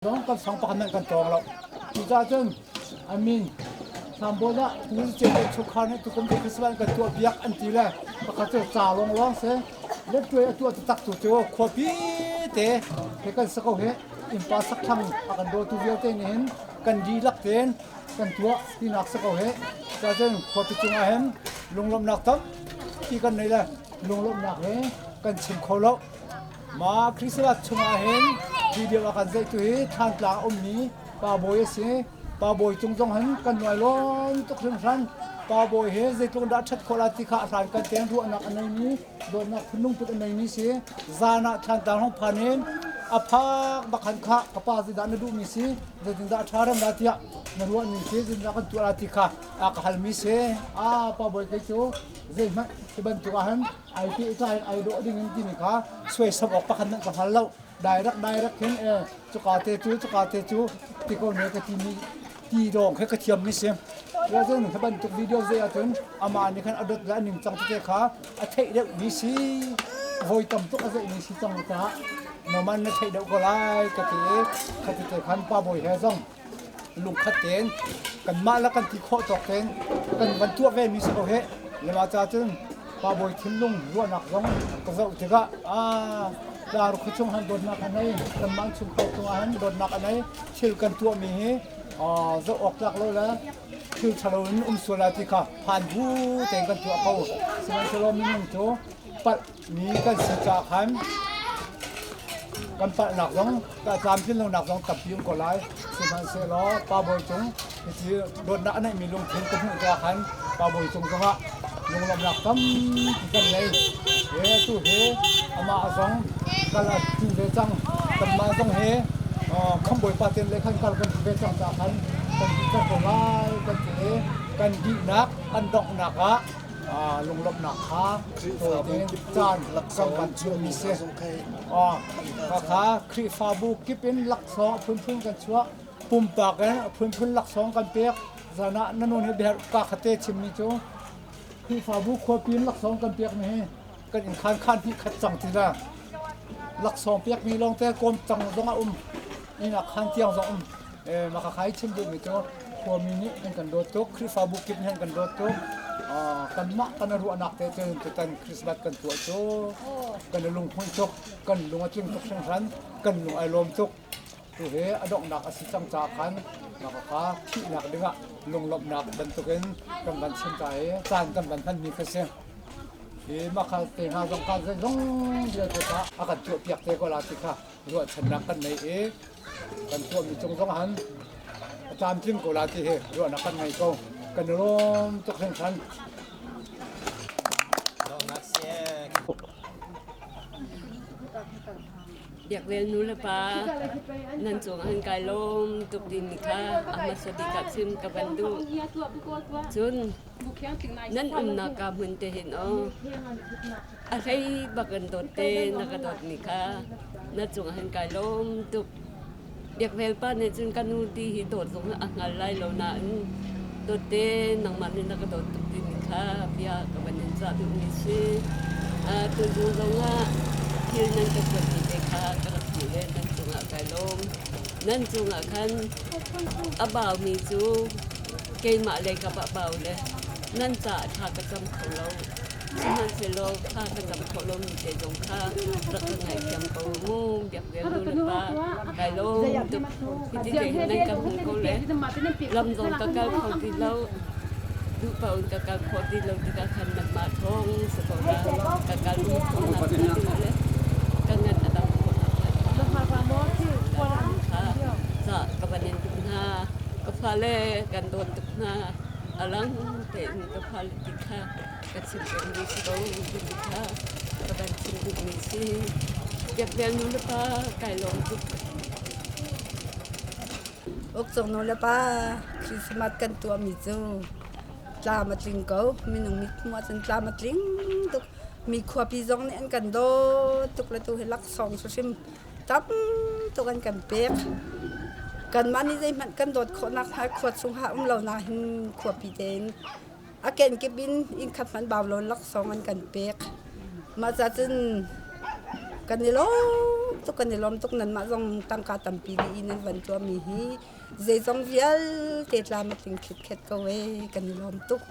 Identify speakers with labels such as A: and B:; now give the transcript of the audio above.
A: Zong kan sang pakhat hmanh kan tawng lo. Cucaah cun I mean Sambol ah tu ceu chungkhar nih tukum cu Christmas kan tuah biak an ti le pakhat cu ca lawnglawng si lettuai a tuah taktak tu cu khuapi te he kan si ko hi innpa sakthlang a kan dawtu vialte nih hin kan dihlak tein kan tuah tinak si ko hi. Cucaah cun khuapi cungah hin lunglawmhnak tampi kan nei le lunglawmhnak he kan chim kho lo. Mah Christmas chungah hin video a kan zeihtu hi Thlantlang a ummi Pa Bawi a si. Pa Bawi cung zong hin kan nuai lawm tuk hringhran. Pa Bawi he zeitluk dah ṭhat khawh lai ti kha a hlan kan tein ruahnak a neimi, dawtnak phunlung put a neimi si. Zan ah Thlantlang hong phan in a phak bak khan kha ka pa zeidah na duhmi si, zeitindah a ṭha rem la tiah na ruahmi si, zeitindah kan tuah la ti kha a ka halmi si. Ah, Pa Bawi kei cu zeihmanh hi bantuk ah hin ai pehtlai ai dawh ding in timi kha suaisam awk pakhat hmanh ka hngal lo direct direct hin e cuka te cu cuka te cu ti ko ne ka timi ti dawng kha ka thiam mi si cun hi bantuk video zei ahcun amah nih khan a dot le a ningcang tete kha a theih deuh mi si voi tam tuk a zeih mi si cang caah normal na theih deuh ko lai ka ti i kha tete khan pa bawi he zong lungkhat tein kanmah le kan ti khawh tawk tein kan van tuah ve mi si ko heh. Lema ca cun pa bawi thinlung ruahnak zong ka zoh tikah ah tlar khuachung han dawtnak a nei kanmah chungkhar cungah han dawtnak a nei thil kan tuah mi hi zoh awk tlak lo le thil ṭhalo in um sual lai ti kha phan bu tein kan tuah ko. Sihmanhsehlaw minung cu palh mi kan si caah khan kan palhnak zong tlamtlin lonak zong tampi um ko lai. Sihmanhsehlaw Pa Bawi Cung hiti dawtnak a neihmi lungthin ka hmuh tikah khan Pa Bawi Cung zongah lunglawmhnak tampi kan ngei. He tu hi amah zong kal a tu ve cang. Kanmah zong hi Khambawipa ten le khan kal kan tu ve cang caah khan kan ti ko lai kan ti i kan dihnak kan donghnak ah lunglawmhnak kha tawite caan kan van chuahmi si. Khakha Khrihfabu kip in laksawng a phunphun kan chuah. Pumpak in a phunphun laksawng kan pek. Zan ah na nun hi biaherh ka khate chimmi cu Khrihfabu khuapi in laksawng kan pekmi hi kan inn khan khan hnih khat cang ti la. Laksawng pekmi lawngte kawm cang zong a um. Inn ah khan tiang zong um. Mah khakha i chim duhmi cu khuami nih an kan dawt tuk, Khrihfabu kip nih an kan dawt tuk. Kanmah kan i ruahnak te cun tutan Christmas kan tuah cu kan i lunghmuih tuk, kan lung a tling tuk hringhran, kan lung ai lawm tuk. Tu hi a donghnak a si cang caah khan mah khakha thihnak dingah lunglawmhnak bantukin kan van chim ta i caan kan van hmanmi kha si. Hi mah kha te hna zong kha zeizong vialte kha a kan tuahpiak te ko la ti kha ruahchannak kan nei i kan tuahmi cung zong han a tlamtling ko la ti hi ruahnak kan ngei ko. Kan i lawm tuk hringhran.
B: Biakvel nu le pa nan cung han kai lawm tuk ding kha a hmasa bik ah chim ka van duh. Cun nan umnak ka hmun te hin aw A hlei bak in dawt te na ka dawt ni kha na cungah hin kai lawm tuk. Biakvel pa nih cun ka nu ti hi dawt zong a hngal lai lo nain dawt te nangmah nih na ka dawt tuk timi kha bia ka van in cah duhmi si. Tuzung zongah thil nan ka kuatmi te kha ka rak hmuh le nan cungah kai lawm. Nan cungah khan a baumi cu keimah lei kap ah bau le nan caah thla ka cam kho lo. Sihmanhsehlaw thla ka cam khawh lomi te zong kha rak ka ngaihthiam ko mu. Biak vel nu le pa kai lawm tuk. Hiti te hin nan ka hmu ko le lam zong ka kal kho ti lo. Duh paoh in ka kal khawh ti lo tikah khan nanmah thawng si ko la ka kal um khawhnak hnga ding le ka ngan a dam khawhnak hnga kha ca ka van in duh hna. Ka fale kan dawt tuk hna. A lang tein ka fale ti kha ka chim pengmi si ko timi kha ka van chim duhmi si. Biakvel nu le pa kai lawm tuk.
C: Ukcung nu le pa Christmas kan tuahmi cu tlam a tling ko. Minung mit hmuh ahcun tlam a tling tuk. Mi khuapi zong nih an kan dawt tuk le tu hi laksawng hrimhrim tam tuk an kan pek. Kanmah nih zeihmanh kan dawt khawhnak hna khua chung ah um lo nain khuapi tein A kenkip in innkhat hmanh bau lo laksawng an kan pek. Mah ca cun kan i lawm. tuk, kan i lawm tuk. Nanmah zong tangka tampi dih i nan van tuahmi hi zeizong vialte tlam a tling khitkhet ko ee, kan i lawm tuk.